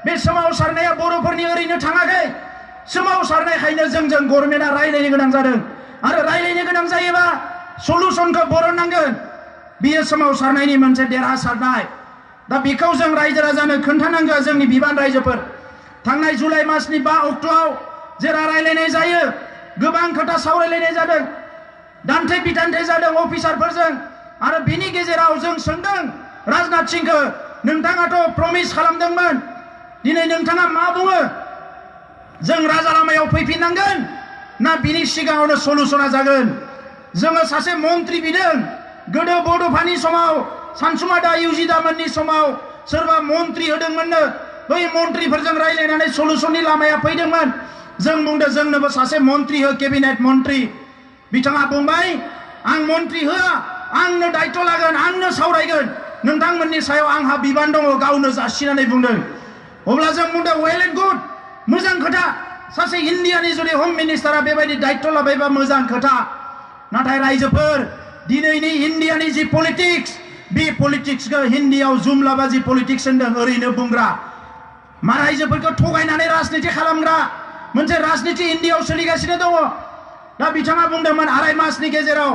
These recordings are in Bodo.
बे सोमावसारनाया बर'फोरनि ओरैनो थाङाखै सोमावसारनायखायनो जोंजों गभर्नमेन्टआ रायलायनो गोनां जादों आरो रायलायनो गोनां जायोबा सलुसनखौ बरननांगोन बियो सोमावसारनायनि मोनसे देरहासारनाय दा बेखौ जों रायजो राजानो खोन्थानांगौ जोंनि बिबान रायजोफोर थांनाय जुलाइ मासनि 5 अक्ट'आव जेरा रायलायनाय जायो गोबां खोथा सावरायलायनाय जादों दान्थे बिदान्थे जादों अफिसारफोरजों आरो बिनि गेजेराव जों सोंदों राजनाथ सिंहखौ नोंथाङाथ' प्रमिस खालामदोंमोन दिनै नोंथाङा मा बुङो जों राजा लामायाव फैफिननांगोन ना बिनि सिगाङावनो सलुसना जागोन जोङो सासे मन्त्रि बिदों गोदो बड'फानि समाव सानसुमा इउजिदामोननि समाव सोरबा मन्त्रि होदोंमोननो बै मन्त्रिफोरजों रायलायनानै सलुसननि लामाया फैदोंमोन जों बुंदों जोंनोबो सासे मन्त्रि हो केबिनेट मन्त्रि बिथाङा बुंबाय आं मन्त्रि होआ आंनो दायित्व लागोन आंनो सावरायगोन नोंथांमोननि सायाव आंहा बिबान दङ गावनो जासिनानै बुंदों अब्ला जों बुंदों वेल एन्ड गुड मोजां खोथा सासे इन्डियानि जुदि होम मिनिस्टारा बेबायदि दायित्व लाबायबा मोजां खोथा नाथाय रायजोफोर दिनैनि इन्डियानि जि पलिटिक्स बे पलिटिक्सखौ हिन्दीयाव जुमलाबाजि पलिटिक्स होनदों ओरैनो बुंग्रा मा रायजोफोरखौ थगायनानै राजनिति खालामग्रा मोनसे राजनिति इन्डियायाव सोलिगासिनो दङ दा बिथाङा बुंदोंमोन 2.5 मासनि गेजेराव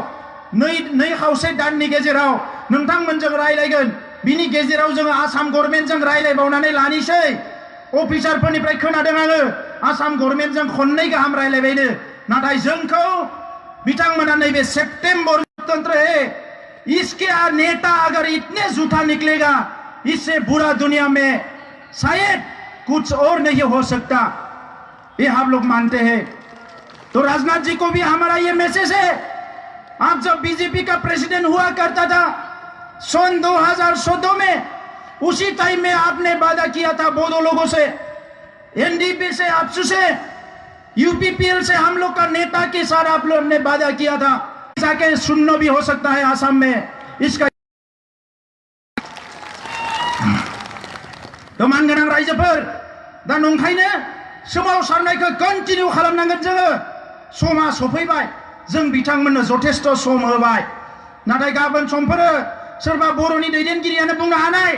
नै खावसे दाननि गेजेराव नोंथांमोनजों रायलायगोन बिनि गेजेराव जोङो आसाम गभर्नमेन्टजों रायलायबावनानै लानिसै अफिसारफोरनिफ्राय खोनादों आङो आसाम गभर्नमेन्टजों खननै गाहाम रायलायबायनो नाथाय जोंखौ बिथांमोना नैबे सेप्टेम्बर तंत्र है इसके नेता अगर इतने झूठा निकलेगा इससे बुरा दुनिया में शायद कुछ और नहीं हो सकता ये हम लोग मानते हैं तो राजनाथ जी को भी हमारा ये मैसेज है आप जब बीजेपी का प्रेसिडेंट हुआ करता था सन 2014 में उसी टाइम में आपने वादा किया था बोडो लोगों से एनडीपी से आपसू से यूपीपीएल से हम लोग का नेता के साथ आप लोग ने वादा किया था जाके सुनना भी हो सकता है आसाम में इसका तो मान गोनां रायजोफोर दा नंखायनो सोमावसारनायखौ कन्टिनिउ खालामनांगोन जोङो समा सफैबाय जों बिथांमोननो जथेस्थ सम होबाय नाथाय गाबोन समफोरो सोरबा बर'नि दैदेनगिरियानो बुंनो हानाय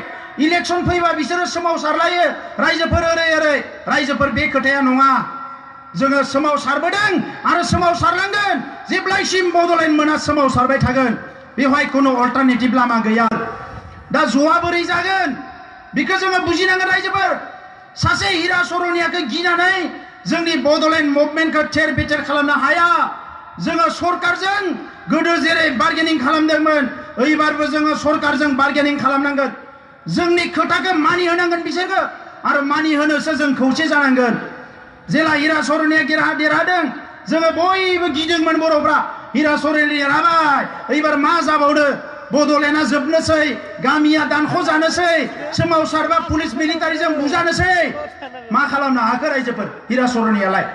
इलेक्शन फैबा बिसोरो सोमावसारलायो रायजोफोर ओरै रायजोफोर बे खोथाया नङा जोङो सोमावसारबोदों आरो सोमावसारलांगोन जेब्लायसिम बड'लेण्ड मोना सोमावसारबाय थागोन बेवहाय खुनु अल्टारनेटिभ लामा गैया दा ज'आ बोरै जागोन बेखौ जोङो बुजिनांगोन रायजोफोर सासे हिरा सरनियाखौ गिनानै जोंनि बड'लेण्ड मुभमेन्टखौ थेर बेथेर खालामनो हाया जोङो सरकारजों गोदो जेरै बार्गेनिं खालामदोंमोन ओइबारबो जोङो सरकारजों बार्गेनिं खालामनांगोन जोंनि खोथाखौ मानिहोनांगोन बिसोरखौ आरो मानिहोनोसो जों खौसे जानांगोन जेला हिरा सरनिया देरहादों जोङो बयबो गिदोंमोन बर'फ्रा हिरा सरनिया देरहाबाय ओइबार मा जाबावदो बड'लेण्डआ जोबनोसै गामिया दानख' जानोसै सोमावसारबा पुलिस मिलिटारिजों बुजानोसै मा खालामनो हाखो रायजोफोर हिरा सरनियालाय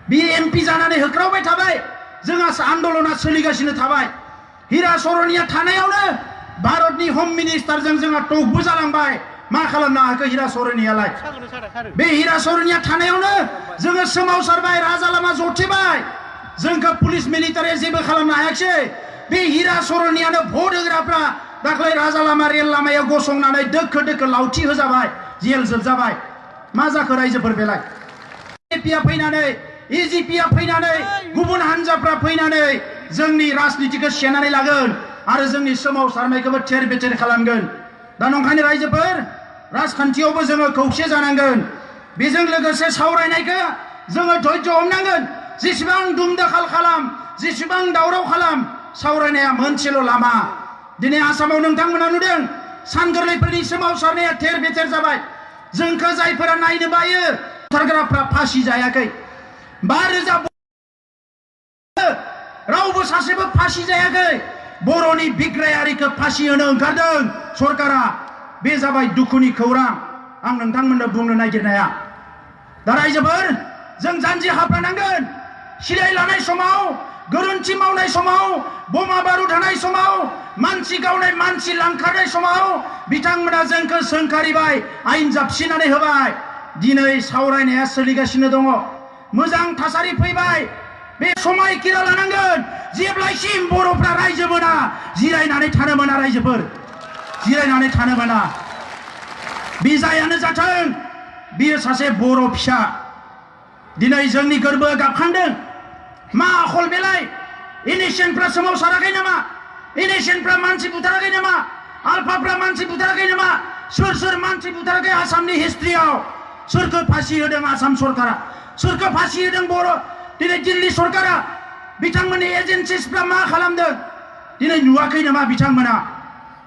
बि एमपि जानानै होख्रावबाय थाबाय जोंहा आन्दोलना सोलिगासिनो थाबाय हिरा सरनिया थानायावनो भारतनि होम मिनिस्टारजों जोंहा टकबो जालांबाय मा खालामनो हाखो हिरा सरनियालाय बे हिरा सरनिया थानायावनो जोङो सोमावसारबाय राजा लामा जथेबाय जोंखौ पुलिस मिलिटारिया जेबो खालामनो हायाखिसै बे हिरा सरनियानो भट होग्राफ्रा दाख्लै राजा लामा रेल लामायाव गसंनानै दोखो दोखो लावथि होजाबाय जेल जोबजाबाय मा जाखो रायजोफोर बेलाय एपिया फैनानै एजिपिया फैनानै गुबुन हान्जाफ्रा फैनानै जोंनि राजनितिखौ सेनानै लागोन आरो जोंनि सोमावसारनायखौबो थेर बेथेर खालामगोन दा नंखायनो रायजोफोर राजखान्थियावबो जोङो खौसे जानांगोन बेजों लोगोसे सावरायनायखौ जोङो धैर्य हमनांगोन जेसेबां दुम दाखाल खालाम जेसेबां दावराव खालाम सावरायनाया मोनसेल' लामा दिनै आसामाव नोंथांमोना नुदों सानगोरलैफोरनि सोमावसारनाया थेर बेथेर जाबाय जोंखौ जायफोरा नायनो बायो बुथारग्राफ्रा फासि जायाखै 5,000 रावबो सासेबो फासि जायाखै बर'नि बिग्रायारिखौ फासि होनो ओंखारदों सरकारा बे जाबाय दुखुनि खौरां आं नोंथांमोननो बुंनो नागिरनाया दा रायजोफोर जों जानजि हाफ्रानांगोन सिलाय लानाय समाव गोरोन्थि मावनाय समाव बमा बारुद होनाय समाव मानसि गावनाय मानसि लांखारनाय समाव बिथांमोना जोंखौ सोंखारिबाय आयेन जाबसिनानै होबाय दिनै सावरायनाया सोलिगासिनो दङ मोजां थासारि फैबाय बे समायखिरा लानांगोन जेब्लायसिम बर'फ्रा रायजो मोना जिरायनानै थानो मोना रायजोफोर जिरायनानै थानो मोना बे जायानो जाथों बियो सासे बर' फिसा दिनै जोंनि गोरबोआ गाबखांदों मा आखल बेलाय इनिसियनफ्रा सोमावसाराखै नामा इनिसियनफ्रा मानसि बुथाराखै नामा आलफाफ्रा मानसि बुथाराखै नामा सोर मानसि बुथाराखै आसामनि हिस्ट्रियाव सोरखौ फासि होदों आसाम सरकारा सोरखौ फासि होदों बर' दिनै दिल्ली सरकारा बिथांमोननि एजेन्सिसफ्रा मा खालामदों दिनै नुवाखै नामा बिथांमोना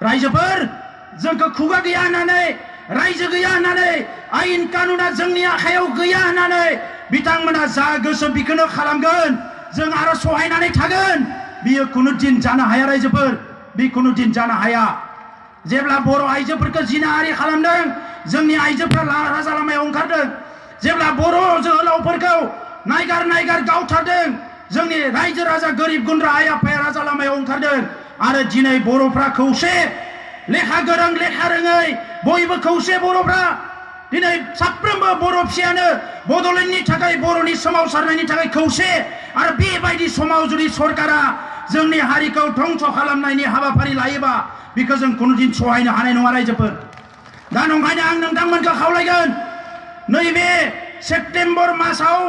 रायजोफोर जोंखौ खुगा गैया होननानै रायजो गैया होननानै आयेन कानुना जोंनि आखायाव गैया होननानै बिथांमोना जा गोसो बेखौनो खालामगोन जों आरो सहायनानै थागोन बियो कुनु दिन जानो हाया रायजोफोर बे कुनु दिन जानो हाया जेब्ला बर' आइजोफोरखौ जिनाहारि खालामदों जोंनि आइजोफ्रा राजा लामायाव ओंखारदों जेब्ला बर' जोहोलावफोरखौ नायगार गावथारदों जोंनि रायजो राजा गोरिब गुन्द्रा आइ आफाया राजा लामायाव ओंखारदों आरो दिनै बर'फ्रा खौसे लेखा गोरों लेखा रोङै बयबो खौसे बर'फ्रा दिनै साफ्रोमबो बर' फिसायानो बड'लेण्डनि थाखाय बर'नि सोमावसारनायनि थाखाय खौसे आरो बेबायदि समाव जुदि सरकारा जोंनि हारिखौ धंस खालामनायनि हाबाफारि लायोबा बेखौ जों कुनु दिन सहायनो हानाय नङा रायजोफोर दा नंखायनो आं नोंथांमोनखौ खावलायगोन नैबे सेप्तेम्बर मासाव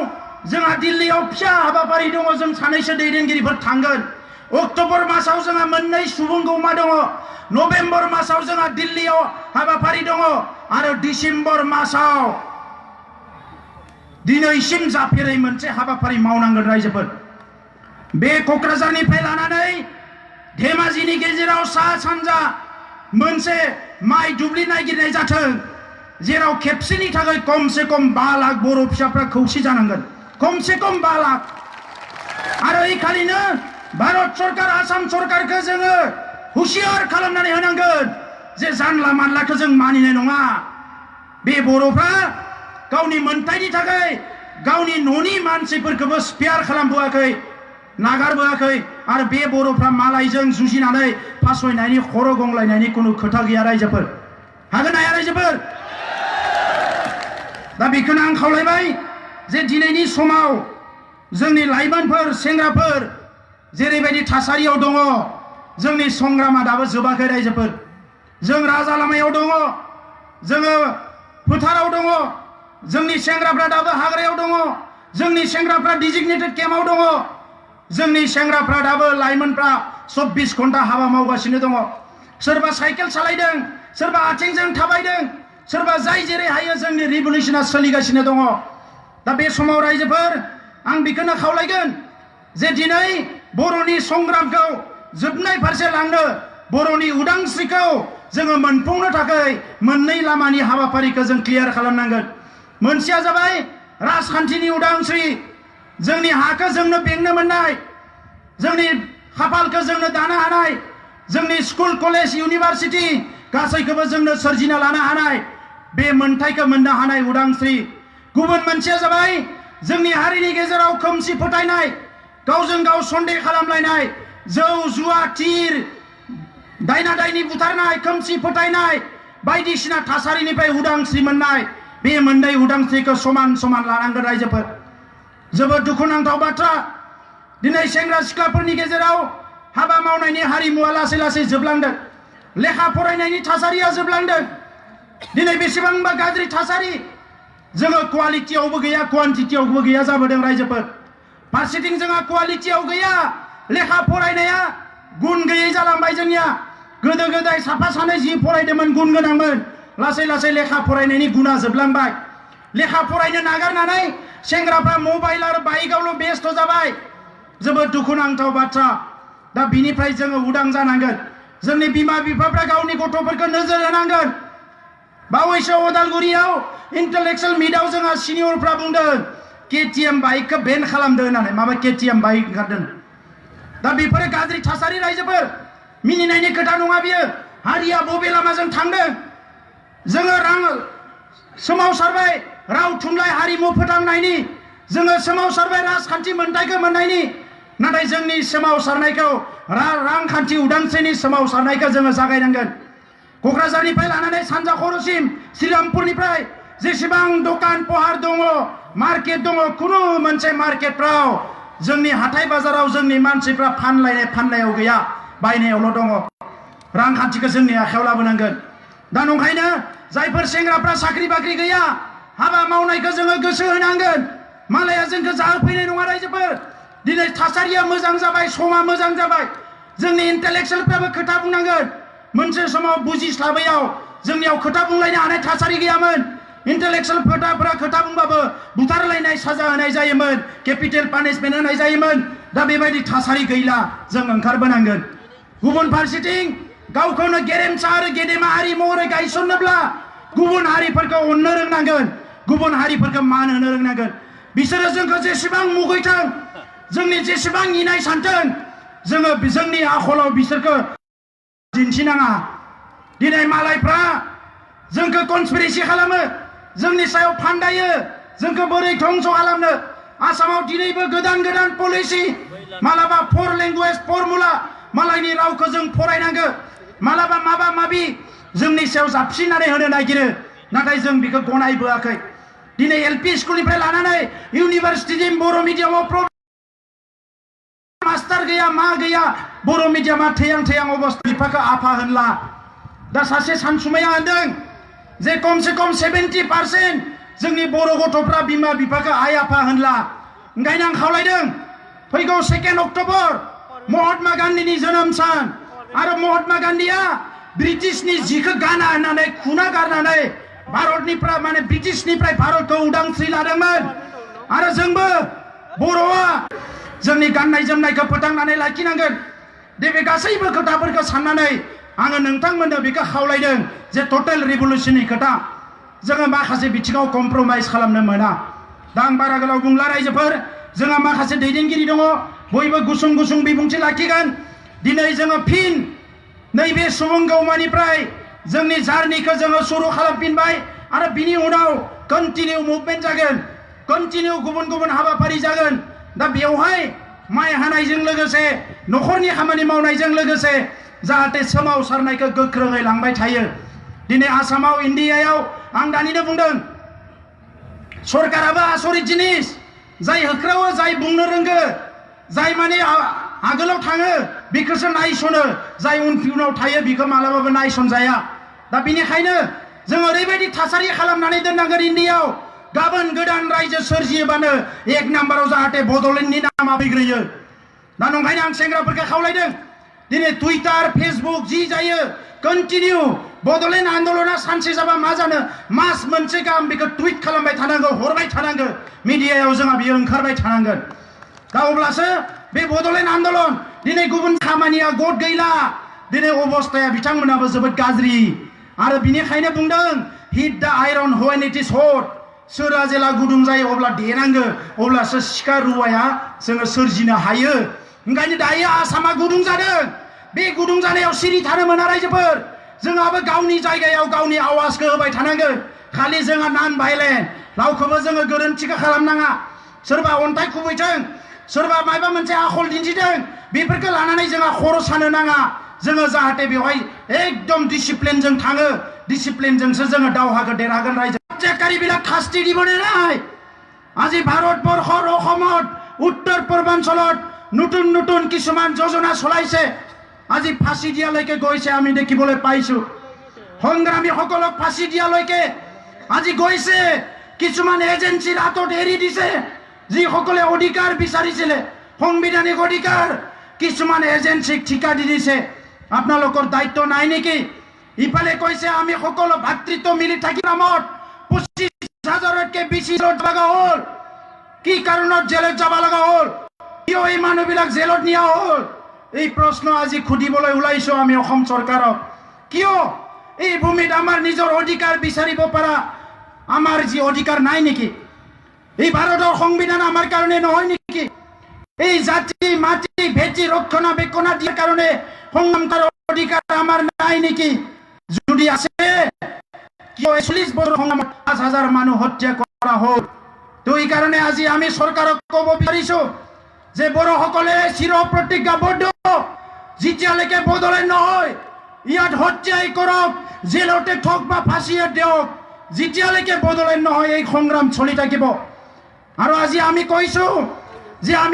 जोंहा दिल्लीयाव फिसा हाबाफारि दङ जों सानैसो दैदेनगिरिफोर थांगोन अक्ट'बर मासाव जोंहा मोननै सुबुं गौमा दङ नभेम्बर मासाव जोंहा दिल्लीयाव हाबाफारि दङ आरो डिसेम्बर मासाव दिनैसिम जाफेरै मोनसे हाबाफारि मावनांगोन रायजोफोर बे क'क्राझारनिफ्राय लानानै धेमाजिनि गेजेराव सा सानजा मोनसे माइ दुब्लि नागिरनाय जाथों जेराव खेबसेनि थाखाय खमसे खम 5 लाख बर' फिसाफ्रा खौसे जानांगोन खमसे खम 5 लाख आरो এই खालिनो भारत सरकार आसाम सरकारखौ जोङो हुसियार खालामनानै होनांगोन जे जानला मानलाखौ जों मानिनाय नङा बे बर'फ्रा गावनि मोनथायनि थाखाय गावनि न'नि मानसिफोरखौबो स्पेयार खालामबोआखै नागारबोआखै आरो बे बर'फ्रा मालायजों जुजिनानै फासयनायनि खर' गंलायनायनि कुनु खोथा गैया रायजोफोर हागोन ना हाया रायजोफोर दा बेखौनो आं खावलायबाय जे दिनैनि समाव जोंनि लाइमोनफोर सेंग्राफोर जेरैबायदि थासारियाव दङ जोंनि संग्रामा दाबो जोबाखै रायजोफोर जों राजा लामायाव दङ जोङो फोथाराव दङ जोंनि सेंग्राफ्रा दाबो हाग्रायाव दङ जोंनि सेंग्राफ्रा डिजिगनेटेड केम्पआव दङ जोंनि सेंग्राफ्रा दाबो लाइमोनफ्रा 24 घन्टा हाबा मावगासिनो दङ सोरबा साइकेल सालायदों सोरबा आथिंजों थाबायदों सोरबा जाय जेरै हायो जोंनि रिभलिउसना सोलिगासिनो दङ दा बे समाव रायजोफोर आं बेखौनो खावलायगोन जे दिनै बर'नि संग्रामखौ जोबनाय फारसे लांनो बर'नि उदांस्रिखौ जोङो मोनफुंनो थाखाय मोननै लामानि हाबाफारिखौ जों क्लियार खालामनांगोन मोनसेया जाबाय राजखान्थिनि उदांस्रि जोंनि हाखौ जोंनो बेंनो मोननाय जोंनि खाफालखौ जोंनो दानो हानाय जोंनि स्कुल कलेज इउनिभार्सिटि गासैखौबो जोंनो सोरजिना लानो हानाय बे मोनथायखौ मोननो हानाय उदांस्रि गुबुन मोनसेया जाबाय जोंनि हारिनि गेजेराव खोमसि फोथायनाय गावजों गाव सन्देह खालामलायनाय जौ जुवा थिर दायना दायनि बुथारनाय खोमसि फोथायनाय बायदिसिना थासारिनिफ्राय उदांस्रि मोननाय बे मोननै उदांस्रिखौ समान समान लानांगोन रायजोफोर जोबोद दुखुनांथाव बाथ्रा दिनै सेंग्रा सिख्लाफोरनि गेजेराव हाबा मावनायनि हारिमुवा लासै लासै जोबलांदों लेखा फरायनायनि थासारिया जोबलांदों दिनै बेसेबांबा गाज्रि थासारि जोङो क्वालिटियावबो गैया क्वान्टिटियावबो गैया जाबोदों रायजोफोर फारसेथिं जोंहा क्वालिटियाव गैया लेखा फरायनाया गुन गैयै जालांबाय जोंनिया गोदो गोदाय साफा सानै जि फरायदोंमोन गुन गोनांमोन लासै लासै लेखा फरायनायनि गुना जोबलांबाय लेखा फरायनो नागारनानै सेंग्राफ्रा मबाइल आरो बाइकआवल' बेस्थ' जाबाय जोबोद दुखुनांथाव बाथ्रा दा बिनिफ्राय जोङो उदां जानांगोन जोंनि बिमा बिफाफ्रा गावनि गथ'फोरखौ नोजोर होनांगोन बावैसो अदालगुरियाव इन्टेलेक्सुवेल मिटआव जोंहा सिनियरफ्रा बुंदों केटिएम बाइकखौ बेन खालामदो होननानै माबा केटिएम बाइक ओंखारदों दा बेफोरो गाज्रि थासारि रायजोफोर मिनिनायनि खोथा नङा बियो हारिया बबे लामाजों थांदों जोङो सोमावसारबाय राव थुनलाइ हारिमु फोथांनायनि जोङो सोमावसारबाय राजखान्थि मोनथायखौ मोननायनि नाथाय जोंनि सोमावसारनायखौ रांखान्थि उदांस्रिनि सोमावसारनायखौ जोङो जागायनांगोन क'क्राझारनिफ्राय लानानै सानजा खर'सिम श्रीरामपुरनिफ्राय जेसेबां दखान पहार दङ मार्केट दङ खुनु मोनसे मार्केटफ्राव जोंनि हाथाय बाजाराव जोंनि मानसिफ्रा फाननायाव गैया बायनायावल' दङ रांखान्थिखौ जोंनि आखायाव लाबोनांगोन दा नंखायनो जायफोर सेंग्राफ्रा साख्रि बाख्रि गैया हाबा मावनायखौ जोङो गोसो होनांगोन मालाया जोंखौ जाहोफैनाय नङा रायजोफोर दिनै थासारिया मोजां जाबाय समा मोजां जाबाय जोंनि इन्टेलेक्सुयेलफ्राबो खोथा बुंनांगोन मोनसे समाव बुजिस्लाबैयाव जोंनियाव खोथा बुंलायनो हानाय थासारि गैयामोन इन्टेलेक्सुयेलफोरा खोथा बुंबाबो बुथारलायनाय साजा होनाय जायोमोन केपिटेल पानिशमेन्ट होनाय जायोमोन दा बेबायदि थासारि गैला जों ओंखारबोनांगोन गुबुन फारसेथिं गावखौनो गेरेमसा आरो गेदेमा हारि महरै गायसननोब्ला गुबुन हारिफोरखौ अननो रोंनांगोन गुबुन हारिफोरखौ मान होनो रोंनांगोन बिसोरो जोंखौ जेसेबां मुगैथों जोंनि जेसेबां इनाय सानथों जोङो जोंनि आखलाव बिसोरखौ दिन्थिनाङा दिनै मालायफ्रा जोंखौ कनस्पिरेसि खालामो जोंनि सायाव फान्दायो जोंखौ बोरै धंस खालामनो आसामाव दिनैबो गोदान गोदान पलिसि मालाबा 4 लेंगुवेज फर्मुला मालायनि रावखौ जों फरायनांगौ मालाबा माबा माबि जोंनि सायाव जाबसिननानै होनो नागिरो नाथाय जों बेखौ गनायबोआखै दिनै एलपि स्कुलनिफ्राय लानानै इउनिभार्सिटिसिम बर' मिडियामाव मास्टार गैया मा गैया बर' मिडियामा थैयां थैयां अबस्था बिफाखौ आफा होनला दा सासे सानसुमैया होनदों जे कमसे कम 70% जोंनि बर' गथ'फ्रा बिमा बिफाखौ आइ आफा होनला ओंखायनो आं खावलायदों फैगौ 2 अक्ट'बर महात्मा गान्धीनि जोनोम सान आरो महात्मा गान्धीया ब्रिटिशनि जिखौ गाना होननानै खुना गारनानै भारतनिफ्राय माने ब्रिटिशनिफ्राय भारतखौ उदांस्रि लादोंमोन आरो जोंबो बर'आ जोंनि गाननाय जोमनायखौ फोथांनानै लाखिनांगोन दे बे गासैबो खोथाफोरखौ साननानै आङो नोंथांमोननो बेखौ खावलायदों जे टटेल रिभलिउसननि खोथा जोङो माखासे बिथिङाव कमप्रमाइज खालामनो मोना दा आं बारा गोलाव बुंला रायजोफोर जोंहा माखासे दैदेनगिरि दङ बयबो गुसुं गुसुं बिबुंथि लाखिगोन दिनै जोङो फिन नैबे सुबुं गौमानिफ्राय जोंनि जार्निखौ जोङो सुरु खालामफिनबाय आरो बिनि उनाव कन्टिनिउ मुभमेन्ट जागोन कन्टिनिउ गुबुन गुबुन हाबाफारि जागोन दा बेवहाय माइ हानायजों लोगोसे न'खरनि खामानि मावनायजों लोगोसे जाहाथे सोमावसारनायखौ गोख्रोङै लांबाय थायो दिनै आसामाव इन्डियायाव आं दानिनो बुंदों सरकाराबो आसरित जिनिस जाय होख्रावो जाय बुंनो रोंगो जाय माने आगोलाव थाङो बेखौसो नायसनो जाय उनाव थायो बेखौ मालाबाबो नायसनजाया दा बेनिखायनो जों ओरैबायदि थासारि खालामनानै दोननांगोन इन्डियायाव गाबोन गोदान रायजो सोरजियोबानो 1 नाम्बाराव जाहाथे बड'लेण्डनि नामा फैग्रोयो दा नंखायनो आं सेंग्राफोरखौ खावलायदों दिनै टुइटार फेसबुक जि जायो कन्टिनिउ बड'लेण्ड आन्दलना सानसे जाबा मा जानो मास मोनसे गाहाम बेखौ टुइट खालामबाय थानांगौ हरबाय थानांगौ मिडियायाव जोंहा बियो ओंखारबाय थानांगोन दा अब्लासो बे बड'लेण्ड आन्दलन दिनै गुबुन खामानिया गद गैला दिनै अबस्थाया बिथांमोनाबो जोबोद गाज्रि आरो बिनिखायनो बुंदों hit the iron when it is hot सोरा जेला गुदुं जायो अब्ला देनांगो अब्लासो सिखा रुवाया जोङो सोरजिनो हायो ओंखायनो दायो आसामा गुदुं जादों बे गुदुं जानायाव सिरि थानो मोना रायजोफोर जोंहाबो गावनि जायगायाव गावनि आवाजखौ होबाय थानांगोन खालि जोंहा नन भायलेन्ट रावखौबो जोङो गोरोन्थिखौ खालामनाङा सोरबा अन्थाइ खुबैथों सोरबा माबा मोनसे आखल दिन्थिदों बेफोरखौ लानानै जोंहा खर' सानो नाङा जोङो जाहाथे बेवहाय एकदम डिसिप्लिनजों थाङो डिसिप्लिनजोंसो जोङो दावहाखौ देरहागोन रायजो কারীবিলাক শাস্তি দিবনে নাই আজি ভাৰতবৰ্ষৰ অসমত উত্তৰ পূৰ্বাঞ্চলত নতুন নতুন কিছুমান যোজনা চলাইছে আজি ফাঁসি দিয়ালৈকে গৈছে আমি দেখিবলৈ পাইছো সংগ্ৰামীসকলক ফাঁসি দিয়ালৈকে আজি গৈছে কিছুমান এজেন্সিৰ হাতত এৰি দিছে যিসকলে অধিকাৰ বিচাৰিছিলে সংবিধানিক অধিকাৰ কিছুমান এজেন্সিক ঠিকা দি দিছে আপোনালোকৰ দায়িত্ব নাই নেকি ইফালে কৈছে আমি সকলো ভাতৃত্ব মিলি থাকি নামত 25,000কে বেছি জেলত লগা হল কি কাৰণত জেলত যাব লগা হল কিয় এই মানুহবিলাক জেলত নিয়া হল এই প্ৰশ্ন আজি খুদিবলৈ ওলাইছো আমি অসম চৰকাৰক কিয় এই ভূমিত আমাৰ নিজৰ অধিকাৰ বিচাৰিব পৰা আমাৰ যি অধিকাৰ নাই নেকি এই ভাৰতৰ সংবিধান আমাৰ কাৰণে নহয় নেকি এই জাতি মাটি ভেটি ৰক্ষণাবেক্ষণ দিয়াৰ কাৰণে সংগ্ৰামৰ অধিকাৰ আমাৰ নাই নেকি যদি আছে কিয় 40 বছৰ সংগ্ৰামত 5,000 মানুহ হত্যা কৰা হল তো এই কাৰণে আজি আমি চৰকাৰক ক'ব বিচাৰিছো যে বড়োসকলে চিৰ প্ৰতিজ্ঞাবদ্ধ যেতিয়ালৈকে বদলেণ্ড নহয় ইয়াত হত্যাই কৰক জেলতে থক বা ফাঁচিয়ে দিয়ক যেতিয়ালৈকে বদলেণ্ড নহয় এই সংগ্ৰাম চলি থাকিব আৰু আজি আমি কৈছো যে আমি